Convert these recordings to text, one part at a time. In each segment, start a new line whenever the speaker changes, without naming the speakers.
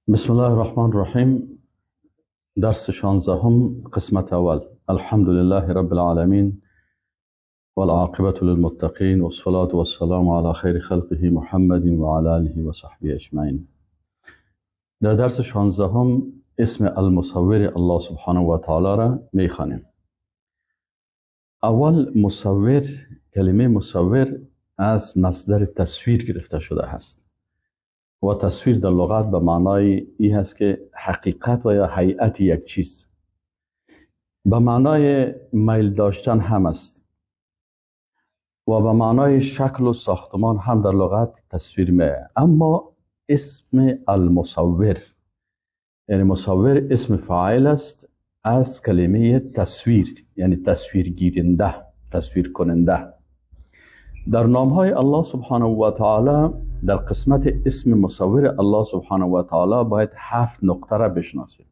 بسم الله الرحمن الرحیم. درس 16، قسمت اول. الحمد لله رب العالمین والعاقبة للمتقین والصلاة والسلام على خیر خلقه محمد و علی آله و صحبه اجمعین. در درس 16 اسم المصور الله سبحانه و تعالی را میخوانیم. اول مصور، کلمه مصور از مصدر تصویر گرفته شده است و تصویر در لغت به معنای ای هست که حقیقت و یا هیئت یک چیز، به معنای میل داشتن هم است و به معنای شکل و ساختمان هم در لغت تصویر میه. اما اسم المصور، یعنی مصور اسم فاعل است از کلمه تصویر، یعنی تصویر گیرنده، تصویر کننده. در نامهای الله سبحانه و تعالی در قسمت اسم مصور الله سبحانه و تعالی باید 7 نقطه را بشناسیم.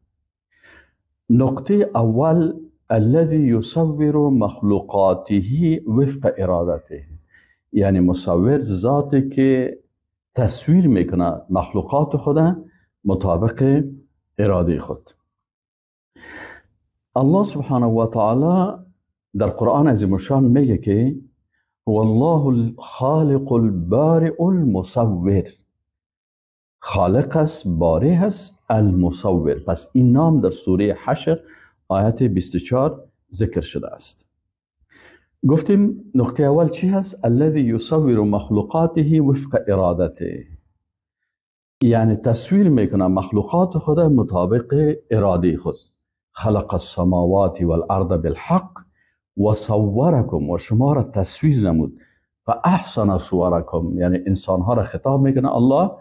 نقطه اول، الذي يصور مخلوقاته وفق ارادته، یعنی مصور ذاتی که تصویر میکنه مخلوقات خود مطابق اراده خود. الله سبحانه و تعالی در قرآن عظیم الشان میگه که هو الله الخالق البارئ المصور. خالق است، بارئ است، المصور. پس این نام در سوره حشر آیت 24 ذکر شده است. گفتیم نقطه اول چی هست؟ الذي يصور مخلوقاته وفق ارادته، یعنی تصویر میکنه مخلوقات خود مطابق اراده خود. خلق السماوات والارض بالحق و صورکم، و شما را تصویر نمود. فاحسن صورکم، یعنی انسانها را خطاب میکنه الله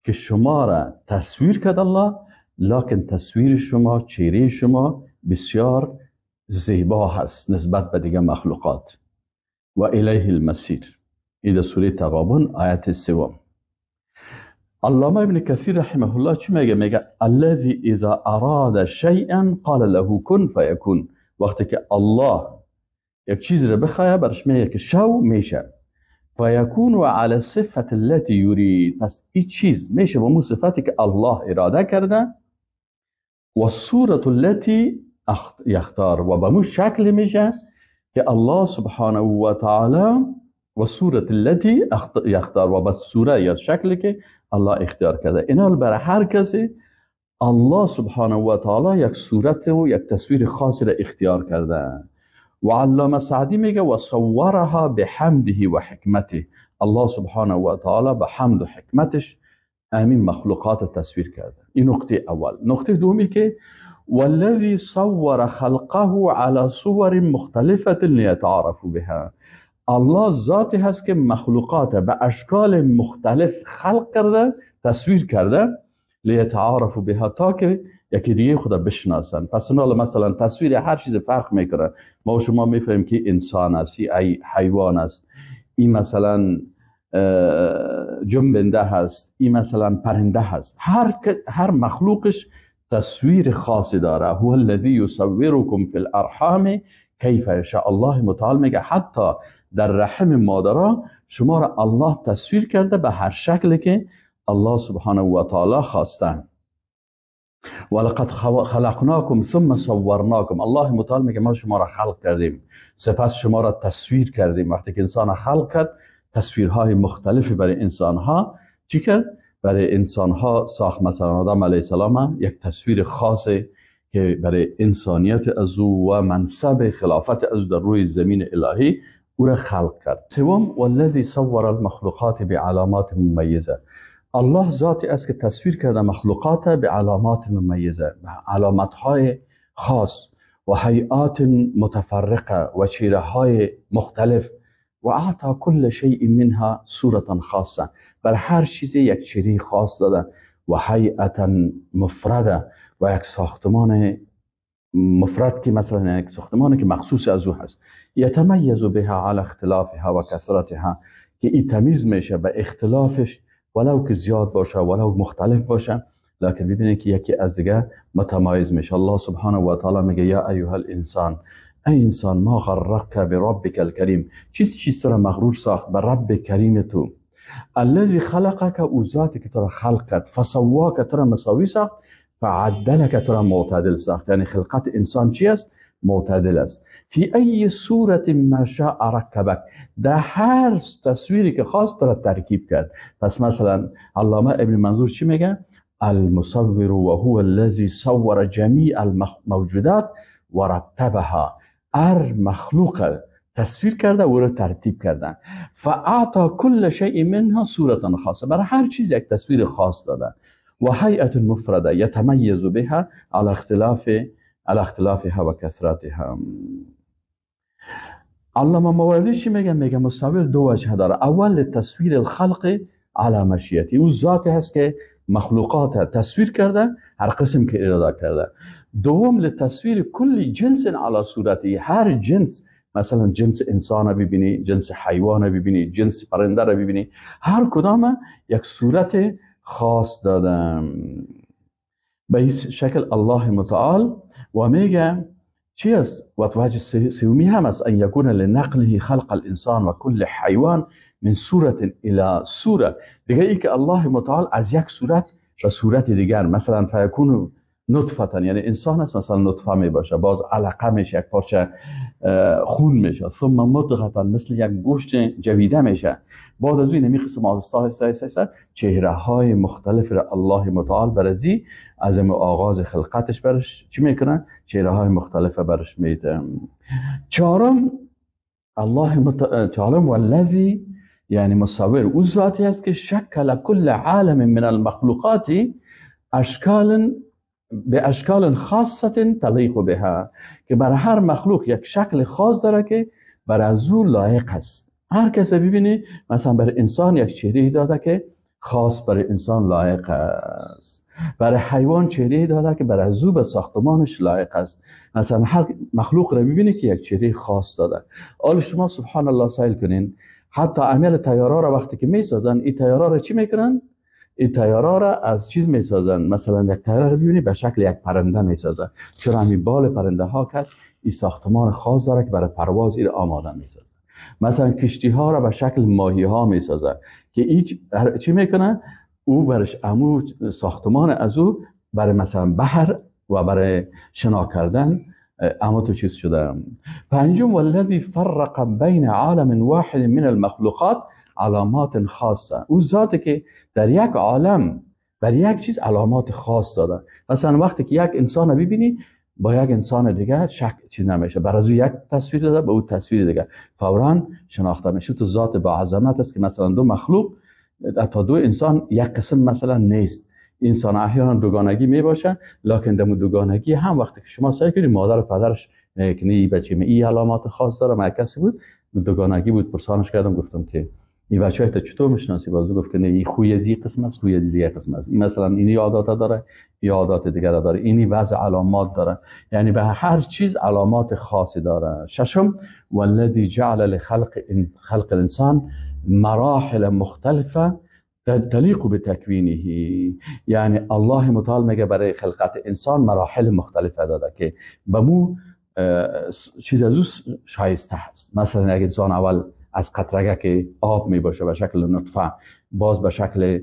که شما را تصویر کرد الله، لکن تصویر شما، چهره شما بسیار زیبا هست نسبت به دیگه مخلوقات. و الیه المصیر. این در سوره تغابن آیت 3. علامه ابن کثیر رحمه الله چی میگه؟ میگه الذی اذا اراد شیئا قال له کن فیکون. وقتی که الله یک چیز رو بخواه برش میگه که شو، میشه. فیکون و علی صفت التي یرید. پس این چیز میشه با مو صفتی که الله اراده کرده و صورت التي یختار، و با مو شکل میشه که الله سبحانه و تعالی و صورت التي یختار، و با صورت یا شکلی که الله اختیار کرده. اینا برای هر کسی الله سبحانه و تعالی یک صورت و یک تصویر خاصی را اختیار کرده. و علامه سعدی میگه و صورها بحمده و حکمته. الله سبحانه و تعالی به حمد و حکمتش امین مخلوقات تصویر کرده. این نقطه اول. نقطه دومی که والذی صور خلقه على صور مختلفة لیتعارفوا بها. الله ذاتی هست که مخلوقات به اشکال مختلف خلق کرده، تصویر کرده، لیتعارفوا بها، تا که یکی دیگه خدا بشناسن. پس مثلا تصویر هر چیز فرق میکنه. ما و شما میفهمیم که انسان است، ای حیوان است، این مثلا جنبنده هست، این مثلا پرنده هست. هر مخلوقش تصویر خاصی داره. هو الذی یصورکم فی الارحام کیف یشاء. الله متعال میگه حتی در رحم مادرها شما را الله تصویر کرده به هر شکلی که الله سبحانه و تعالی خواسته. ولقد خلقناکم ثم صورناکم. الله متعال میگه ما شما را خلق کردیم، سپس شما را تصویر کردیم. وقتی که انسان خلق کرد، تصویرهای مختلفی برای انسانها چی کرد؟ برای انسانها ساخت. مثلا آدم علیه السلام یک تصویر خاصی که برای انسانیت از او و منصب خلافت از او در روی زمین الهی او را خلق کرد. سوم، والذی صور المخلوقات بعلامات ممیزه. الله ذاتی است که تصویر کرده مخلوقات به علامات ممیزه، علامت های خاص و هیئات متفرقه و چهره های مختلف. و اعطا کل شیء منها صورتا خاصه، بر هر چیزی یک چهره خاص داده و هیئتا مفرده، و یک ساختمان مفرد که مثلا یک ساختمان که مخصوص از او هست. یتمیز بها علی اختلافها و کثرتها، که این تمیز میشه به اختلافش، ولو که زیاد باشه ولو مختلف باشه، لکن ببینید که یکی از دیگه متمایز میشه. الله سبحانه و تعالی میگه یا ایها الانسان، ای انسان، ما غرک بربک الکریم، چیز تو را مغرور ساخت به رب کریم تو. الذی خلقک، او ذاتی که تو را خلق کرد، فسواک، تو را مساوی ساخت، فعدلک، تو را معتدل ساخت. یعنی خلقت انسان چی است؟ معتدل است. فی ای صورت ما شاء رکبک، در هر تصویری که خواست تو را ترکیب کرد. پس مثلا علامه ابن منظور چی میگه؟ المصور و هو الذی صور جمیع الموجودات و رتبها، هر مخلوق تصویر کرده و رو ترتیب کرده. فاعطا کل شیء منها صورتا خاصه، برای هر چیز یک تصویر خاص داده. و هیئة مفرده یتمیز بها على اختلافها و کثرتها. علامه ماوردی چی میگه؟ میگه مصور دو وجه داره. اول تصویر الخلق على مشیتی، او ذاتی هست که مخلوقات تصویر کرده، هر قسم که اراده کرده. دوم لتصویر کل جنس على صورتی، هر جنس، مثلا جنس انسان رو ببینی، جنس حیوان رو ببینی، جنس پرنده رو ببینی، هر کدام یک صورت خاص دادم. به این شکل الله متعال و میگه چی است؟ و وجه سومی هم است، ان یکون لنقله خلق الانسان و کل حیوان من صورت الى صورت. دیگه ای که الله متعال از یک صورت به صورت دیگر، مثلا فیکون نطفه، یعنی انسان است مثلا نطفه می باشه، باز علقه میشه، یک پارچه خون میشه، ثم مضغه، مثل یک گوشت جویده میشه. بعد از این قسم آهسته آهسته آهسته چهره های مختلف را الله متعال برازی از آغاز خلقتش برش چی میکنه؟ چهره های مختلف برش میده. چهارم الله متعال، چهارم والذی، یعنی مصور او ذاتی است که شکل کل عالم من المخلوقات اشکال به اشکال خاصه تلیق بها، که برای هر مخلوق یک شکل خاص داره که بر از او لایق است. هر کس ببینی مثلا برای انسان یک چهره داده که خاص برای انسان لایق است، برای حیوان چهره داده که برای از او به ساختمانش لایق است. مثلا هر مخلوق را ببینی که یک چهره خاص داده. حالا شما سبحان الله سیل کنین، حتی عمل طیاره را وقتی که میسازن، این طیاره را چی میکنن؟ این طیاره را از چیز میسازن، مثلا یک طیاره را ببینی به شکل یک پرنده میسازن، چون همین بال پرنده ها کس این ساختمان خاص داره که برای پرواز این آماده میسازن. مثلا کشتی ها را به شکل ماهی ها میسازن که این چی میکنه؟ او برش امو ساختمان از او برای مثلا بحر و برای شنا کردن اما تو چیز شده. پنجم والذی فرق بین عالم واحد من المخلوقات علامات خاصه، او ذاتی که در یک عالم بر یک چیز علامات خاص داده. مثلا وقتی که یک انسان رو ببینی با یک انسان دیگه شک چیز نمیشه، بر از او یک تصویر داده به او تصویر دیگه فورا شناخته میشه. تو ذات با عظمت است که مثلا دو مخلوق تا دو انسان یک قسم مثلا نیست. انسان احیانا دوگانگی می باشه، لکن دم دوگانگی هم وقتی که شما سعی کنید مادر و پدرش که نه بچه می این علامات خاص داره. من کسی بود دوگانگی بود، پرسانش کردم گفتم که این بچه‌ها تا چطور میشناسی؟ باز گفت که نه این خوی از این قسم است، خوی از دیگه قسم است، این مثلا اینی عادات داره، این عادات دیگه داره، اینی بعض علامات داره، یعنی به هر چیز علامات خاصی داره. ششم والذی جعل لخلق خلق الانسان مراحل مختلفه تلیق بتکوینه، یعنی الله متعال میگه برای خلقت انسان مراحل مختلفه داده که به مو چیز از او شایسته هست. مثلا یک انسان اول از قطرگه که آب می باشه به شکل نطفه، باز به شکل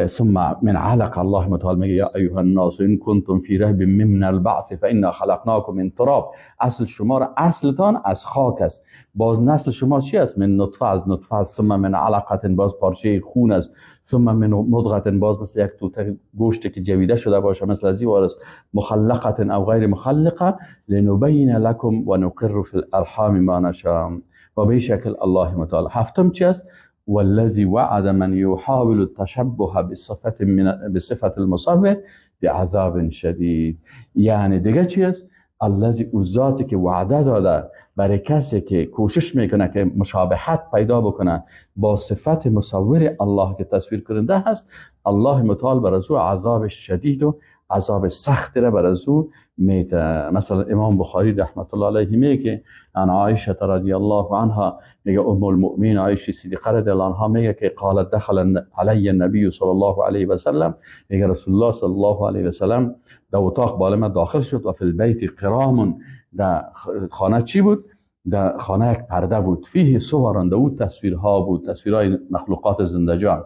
ثم من علق، الله متعال میگه یا ایها الناس ان کنتم فی ریب من البعث فانا خلقناکم من تراب. اصل شما را اصلتان از خاک است، باز نسل شما چی است؟ من نطفه، از نطفه، ثم من علقه، باز پارچه خون است، ثم من مضغه، باز مثل یک توته گوشت که جویده شده باشه مثل از وارث، مخلقه او غیر مخلقه لنبین لکم و نقر فی الارحام ما نشاء. و به شکل الله متعال. هفتم چی است؟ والذی وعد من یحاول التشبه بصفة من بصفة المصور بعذاب شدید. یعنی دیگه چی است؟ الذی، او ذاتی که وعده داده برای کسی که کوشش میکنه که مشابهت پیدا بکنه با صفت مصور الله که تصویر کننده هست، الله متعال بر از او عذاب شدید و عذاب سخت را بر از او میده. مثلا امام بخاری رحمت الله علیه میگه که عن عایشه رضی الله عنها، میگه ام المؤمنین عایشه صدیقه رضی الله عنها میگه که قالت دخل علی النبی صلی الله علیه و سلم، میگه رسول الله صلی الله علیه و سلم در اتاق بالا ما داخل شد و فی البیت قرام، در خانه چی بود؟ در خانه یک پرده بود، فیه صور، در او تصویرها بود، تصویرهای مخلوقات زنده جان.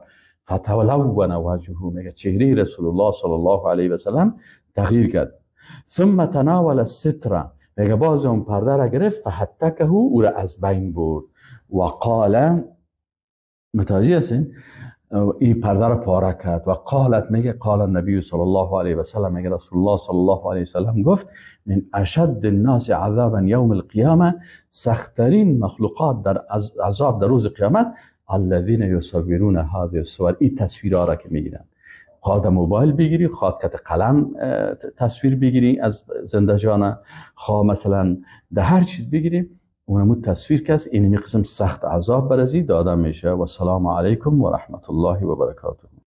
فتلون وجهه، میگه چهره رسول الله صلی الله علیه و سلم تغییر کرد. ثم تناول الستر، میگه باز اون پرده را گرفت، فحتکه، او را از بین برد. و قال، متوجه هستین؟ این پرده را پاره کرد. و قالت، میگه قال النبی صلی الله علیه و سلم، میگه رسول الله صلی الله علیه و سلم گفت من اشد الناس عذابا یوم القیامه، سختترین مخلوقات در عذاب در روز قیامت، الذین یصورون هذه الصور، این تصویرها را که میگیرن، خواه در موبایل بگیری، خواه کت قلم تصویر بگیری از زنده جانه، خواه مثلا در هر چیز بگیری، اونمو تصویر کس، اینمی قسم سخت عذاب برازی داده میشه. و سلام علیکم و رحمت الله و برکاته.